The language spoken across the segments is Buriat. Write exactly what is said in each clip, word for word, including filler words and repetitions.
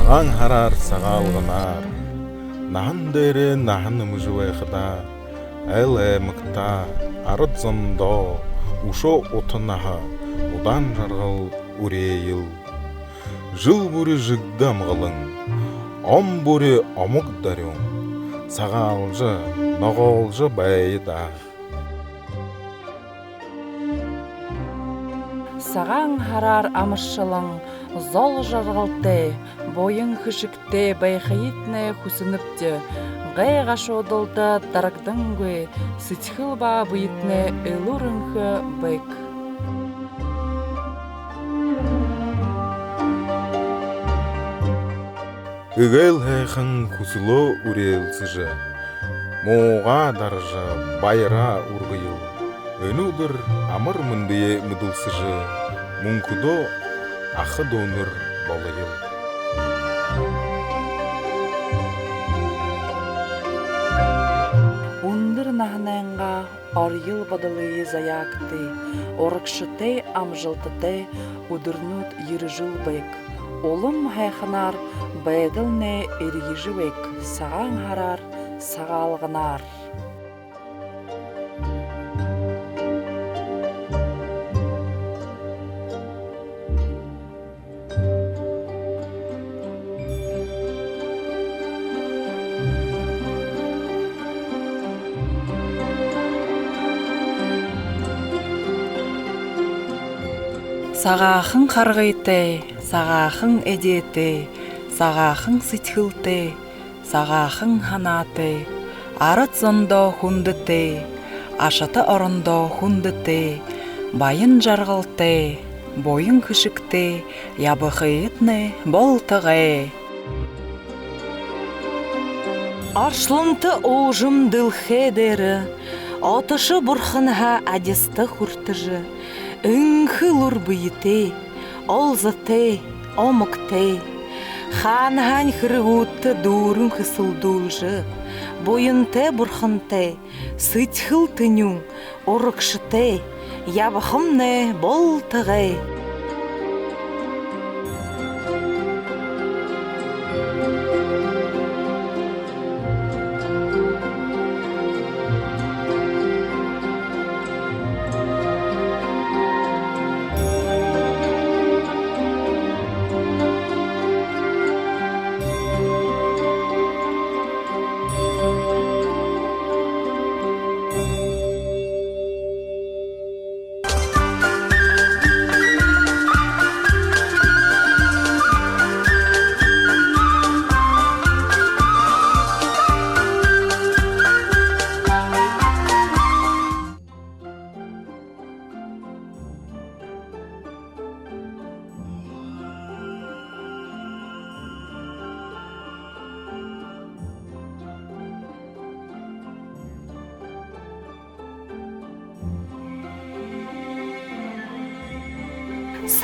Сагаан һараар, Сагаалганаар наһан дээрээ наһа нэмэжэ байхадаа, айл аймагтаа, арад зондоо үшөө ута наһа, удаан жаргал үреэел. Жэл бүри жэгдэ амгалан, он бүри омог дорюун сагаалжа, ногоолжо байя даа. Сагаан һараар амаршалан, зол жаргалтай, буян хэшэгтэй байхыетнай хүсэнэбди. Гай гашуудалда дарагдангүй, сэдьхэл ба бэетнай элүүр энхэ байг. Эгээл һайхан хүсэлөө үреэлсэжэ, муугаа даража, баяраа үргэел. Энэ үдэр амар мэндые мэдэлсэжэ, мүнхэдөө аха дүүнэр болоёл. Үндэр наһанайнгаа орьёл бодолые заяагты, урагшатай, амжалтатай үдэрнүүд ерэжэл байг. Улам һайханаар байдалнай эрьежэ байг. Сагаан һараар, Сагаалганаар. Сагаахан харгытай, сагаахан эдеэтэй, сагаахан сэдьхэлтэй, сагаахан һанаатай, арад зондоо хүндэтэй, ашата орондоо хүндэтэй, баян жаргалтай, буян хэшэгтэй ябахыетнай болтогой. Оршолонто уужам дэлхэй дээрэ отошо бурханһаа адиста хүртэжэ, энхэ элүүр бэетэй, олзотой, омогтой, хаанаһаань хэрэгүүдтэ дүүрэн хэсэлдүүлжэ, буянтай, бурхантай, сэдьхэл тэнюун, урагшатай ябахамнай болтогой.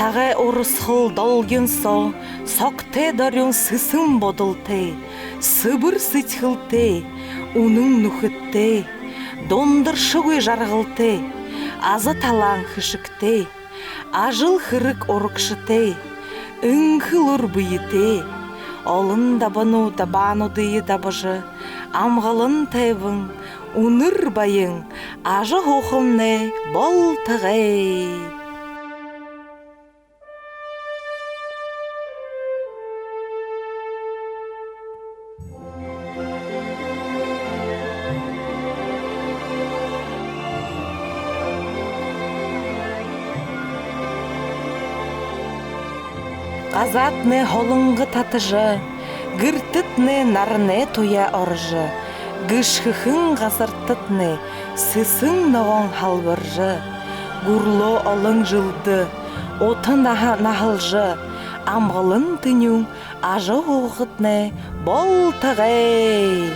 Сагай урасхал долгин соо согтой дорюун сэсэн бодолтой, сэбэр сэдьхэлтэй, үнэн нүхэдтэй, дундаршагүй жаргалтай, аза талаан хэшэгтэй, ажал хэрэг урагшатай, энхэ элүүр бэетэй, олон дабанууд дабаануудые дабажа, амгалан тайбан, үнэр баян ажаһуухамнай болтогой. Газаатнай һолонго татажа, гэртэтнай наранай туяа орожо, гэшхэхэн газартатнай сэсэн ногоон һалбаржа, гүрлөө олон жэлдэ ута наһа наһалжа, амгалан тэнюун ажаһуухатнай болтогой.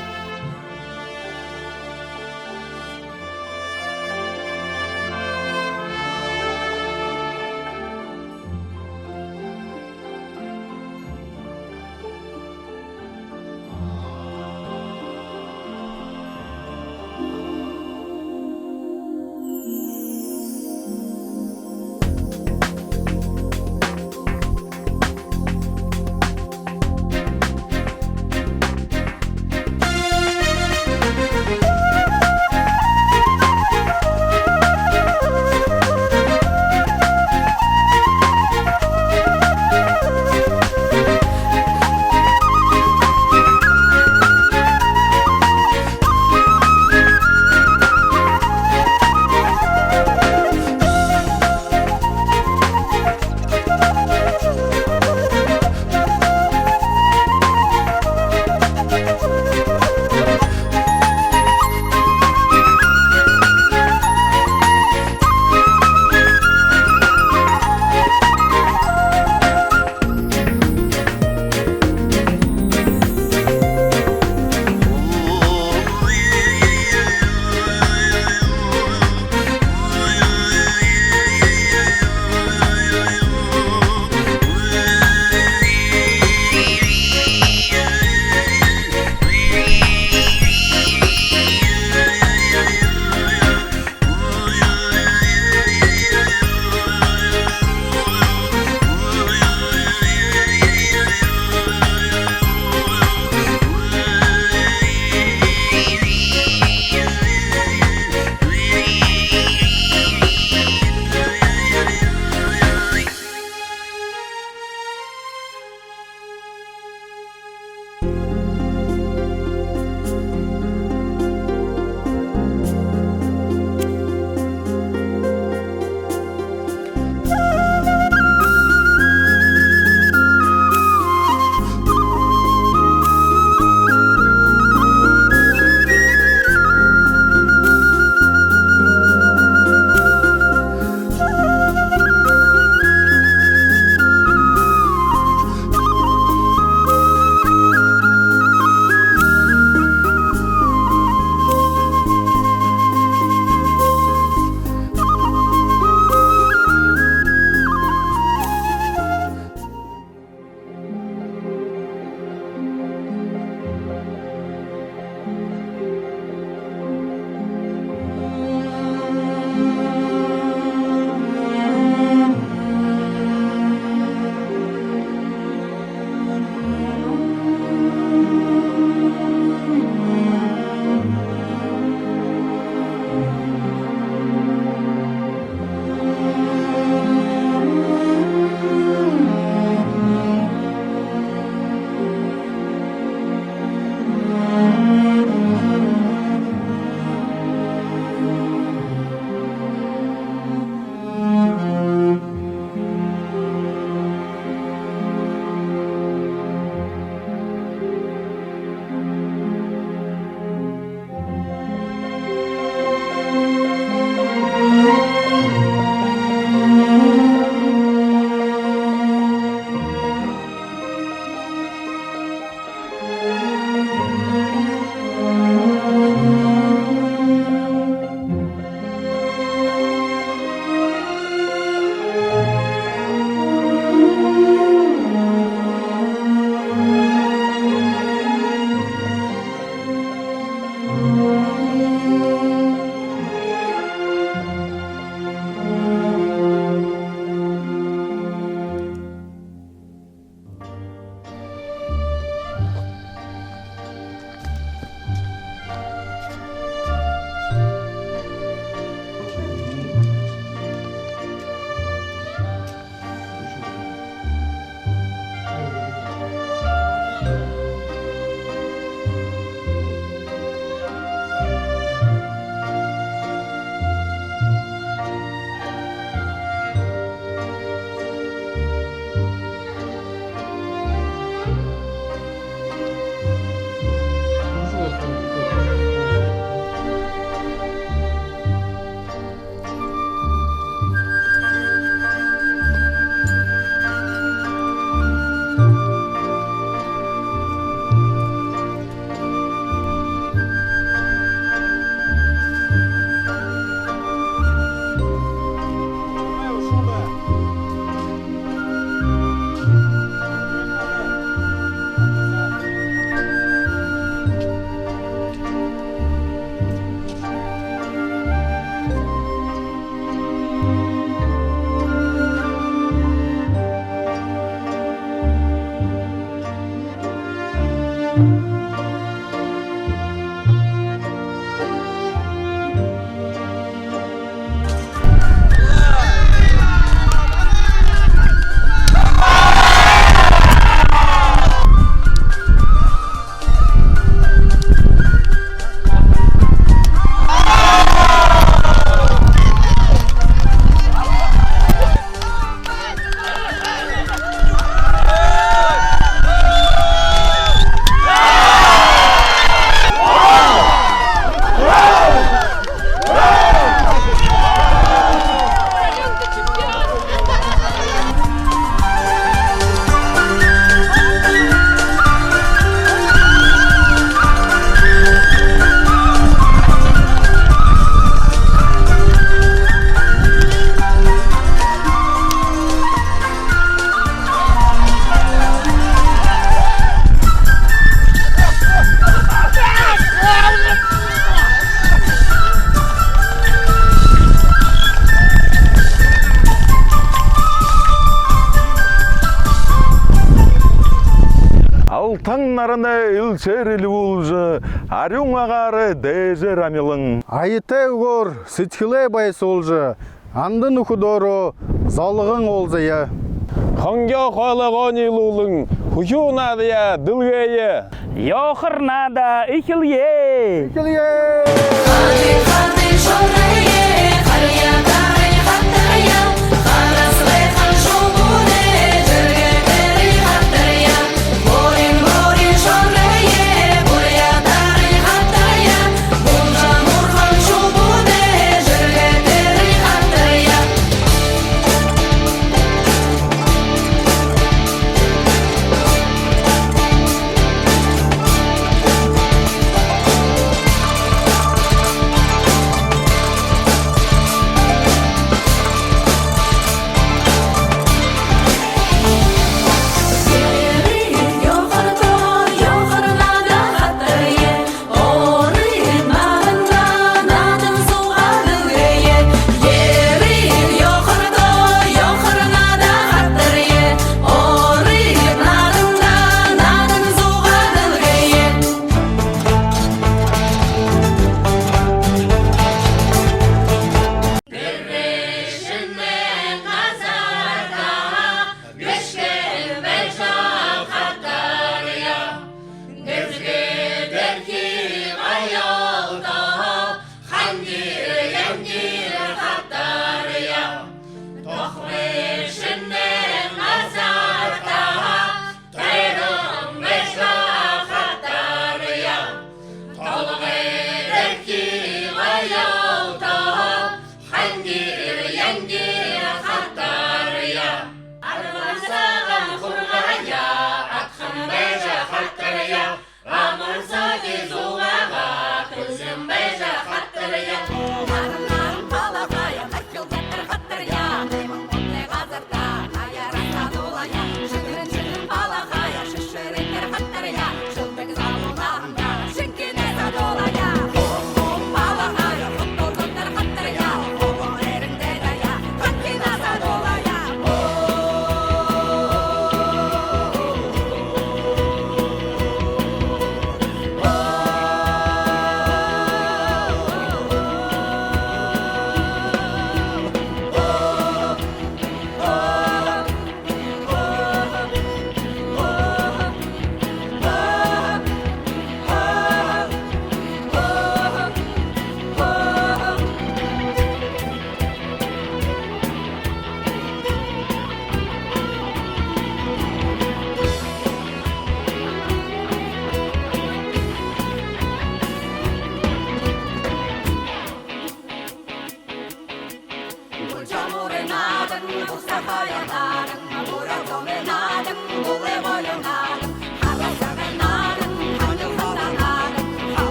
Алтан наранай элшээр эльбүүлжэ, арюун агаарай дээжээр амилан. Аятай үгөөр сэдьхэлээ баясуулжа, анда нүхэдөөрөө золгон уулзая. Хонгёо хоолойгоо ниилүүлэн, хүхюу наадаяа дэлгэе. Ёохор наада эхилэе! Эхилэе!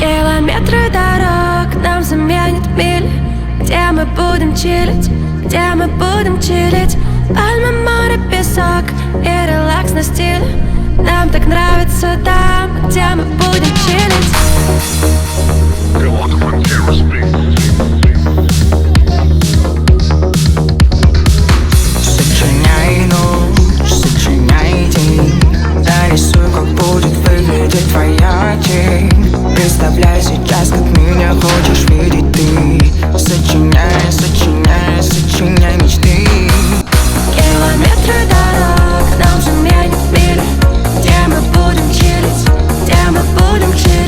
Километры дорог нам заменят мили. Где мы будем чилить, где мы будем чилить? Пальмы, море, песок и релакс на стиле. Нам так нравится там, где мы будем чилить. Сочиняй ночь, сочиняй день. Нарисуй, как будет выглядеть твоя тень. Представляй сейчас, как меня хочешь видеть ты. Сочиняй, сочиняй, сочиняй мечты. Километры дорог нам заменят мили. Где мы будем чилить, где мы будем чилить?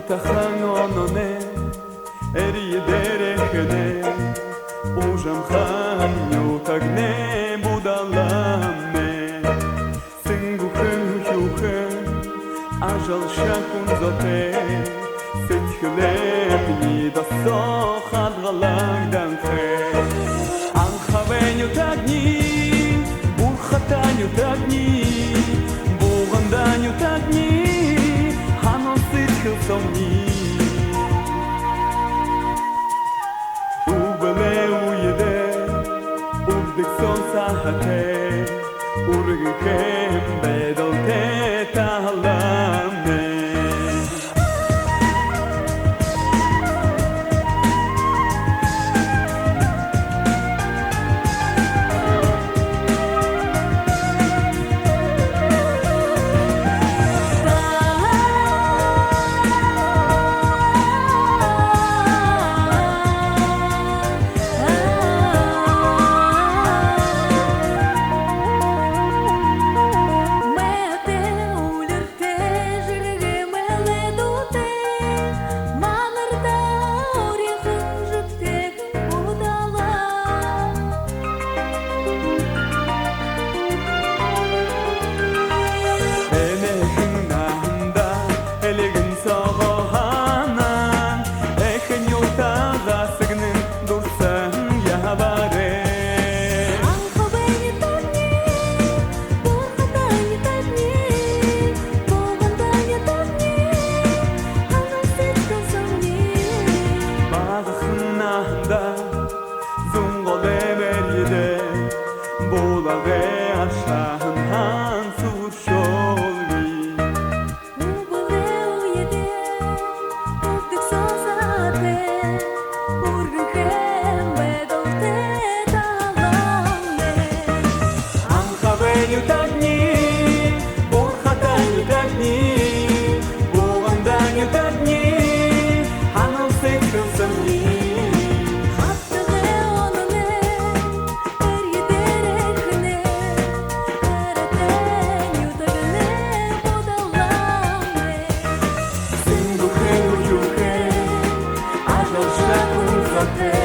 Утахан ононэй эрье дээрэхэнэй, Ужамхан нютагнай будалаамнай. Сэнгүүхэн хүхюухэн ажалша хүн зонтой, сэдьхэлэймни досоо хадгалагданхай. Анхабай нютагни, Бурхантай нютагни, Буганда нютагни, һанаһан сэдьхэл соомни. Үбэлэй үедэ үбдэг соонь саһатай, үргэн хэм байдалтай таһалаамнай. Наһандаа зун голой эрьедэ, булагай аршааһан һаан сүршөөлби. Үбэлэй үедэ үбдэг соо саатай, үргэн байдалтай таһалаамни. Анхабай нютагни, бурхадай нютагни, буганда нютагни, һанал сэдьхэл соомни. Хабтагай ононойм эрьедэ ерэхэнь, арадай нютагни будаламни. Сэн бүхэн үхибүүн ажалша хүнсэтэй,